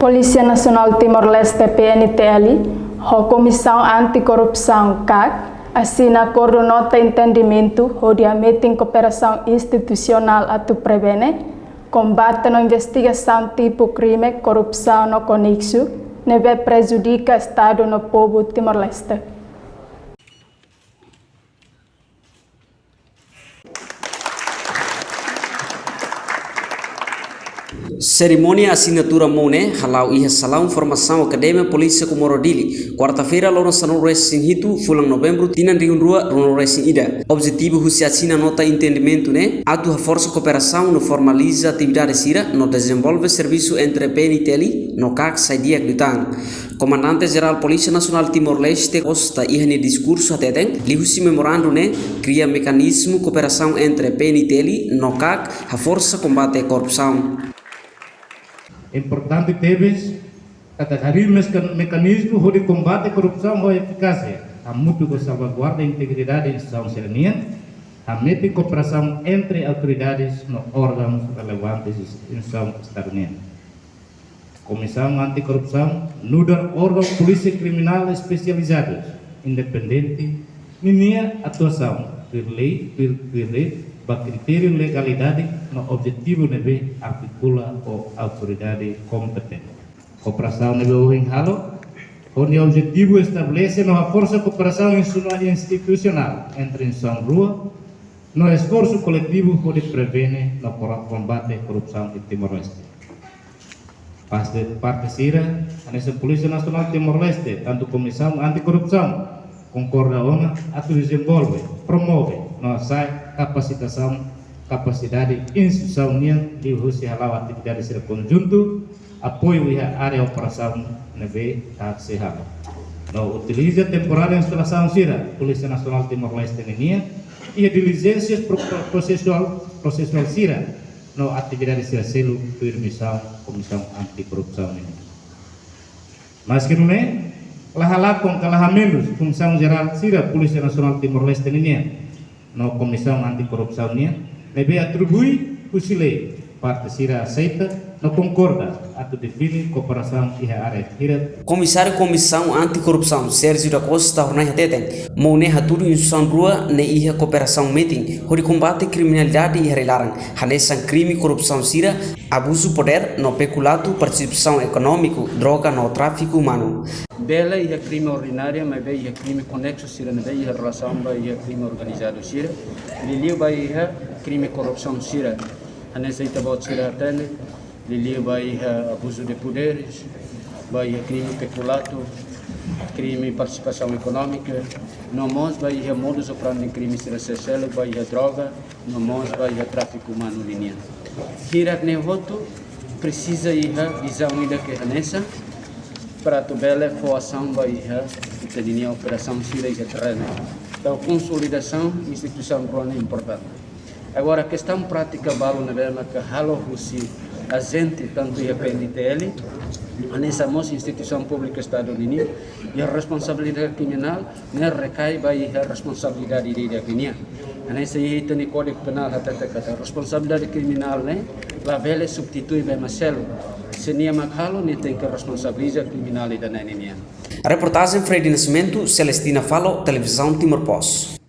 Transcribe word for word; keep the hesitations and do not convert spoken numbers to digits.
Polísia Nasionál Timor-Leste, P N T L, ho Komisaun Anti-Korrupsaun, kak, asina akordu nota entendimentu hodi hametin kooperasaun institusionál atu prevene, kombate no investigasaun tipu krime, korrupsaun no koneksu ne'ebé prejudika Estadu no povu Timor-Leste. Serimónia asinatura MoU ne'e hala'o iha Salaun Formasaun Akademia Polísia Comoro Dili, kuarta-feira, loron sanulu-resin-hitu fulan Novembru, tinan rihun rua ruanulu-resin-ida. Objetivu husi asina nota entendimentu ne'e atu haforsa kooperasaun no formaliza atividade sira no dezenvolve servisu entre P N T L no kak sai di'ak liután. Komandante Jerál Polísia Nasionál Timor-Leste Costa iha nia diskursu hateten, liuhusi memorandu ne'e kria mekanizmu kooperasaun entre P N T L no kak haforsa kombate korrupsaun. Importante tebes katak harii meska-, mekanizmu hodi kombate korrupsaun ho efikásia, hamutuk ho salvaguarda integridade instituisaun sira-nian, hametin kooperasaun entre autoridades no órgauns relevantes instituisaun Estadu nian. Komisaun Anti-Korrupsaun nu'udar órgaun polísia kriminál espesializadu, independente, ninia atuasaun tuir lei, tuir, tuir lei, ba kritériu legalidade no objetivu ne'ebé artikula ho autoridade kompetente. Kooperasaun ne'ebé ohin halo, ho nia objetivu estabelese no haforsa kooperasaun institu-, institusionál entre instituisaun rua, no esforsu koletivu hodi prevene no kora-, kombate korrupsaun iha Timor-Leste. Parte, parte sira, hanesan Polísia Nasionál Timor-Leste, tantu Komisaun Anti-Korrupsaun, konkorda ona atu dezenvolve, promove no hasa'e kapasitasaun, kapasidade instituisaun nian liuhusi hala'o atividade sira konjuntu, apoiu iha área operasaun ne'ebé ita sei halo. No utiliza temporáriu instalasaun sira Polísia Nasionál Timor-Leste ninian iha dilijénsias pro-, pro-, prosesuál, prosesuál sira no atividade sira seluk tuir misaun Komisaun Anti-Korrupsaun ninian. Maski nune'e, la halakon ka la hamenus funsaun jerál sira Polísia Nasionál Timor-Leste ninian no Komisaun Anti-Korrupsaun nian, ne'ebé atribui husi lei, parte sira aseita no konkorda atu define kooperasaun iha área hirak. Komisáriu Komisaun Anti-Korrupsaun, Sérgio da Costa Hornai hateten, MoU ne'e hatudu instituisaun rua ne'e iha kooperasaun metin hodi kombate kriminalidade iha rai-laran, hanesan krime korrupsaun sira, abuzu podér no pekulatu, partisipasaun ekonómiku, droga no tráfiku umanu. Bele iha krime ordináriu, maibé iha krime koneksu sira ne'ebé iha relasaun ba iha krime organizadu sira, liuliu ba iha krime korrupsaun sira. Hanesan ita-boot sira hatene, liuliu ba iha abuzu de poderes, ba iha krime pekulatu, krime partisipasaun ekonómika, no mós ba iha modus operandi krime sira seluk, ba iha droga, no mós ba iha tráfiku umanu ninian. Hirak ne'e hotu presiza iha vizaun ida ke hanesan, para atu bele fó asaun ba iha ita-nia operasaun sira iha terrenu. Entaun, konsolidasaun instituisaun rua ne'e importante. Agora, kestaun prátika balu ne'ebé maka halo husi ajente, tantu iha P N T L, hanesan mós instituisaun públika Estadu ninian, iha responsabilidade kriminál, ne'e rekai ba iha responsabilidade ida-idak nian. Hanesan iha ita-nia Kódigu Penál hateten katak responsabilidade kriminál ne'e labele substitui ba ema seluk. Se nia mak halo, nia tenke responsabiliza kriminál ida-ne'e nian. Reportajen Freddy Nascimento, Celestina Falo, Televizaun Timor Post.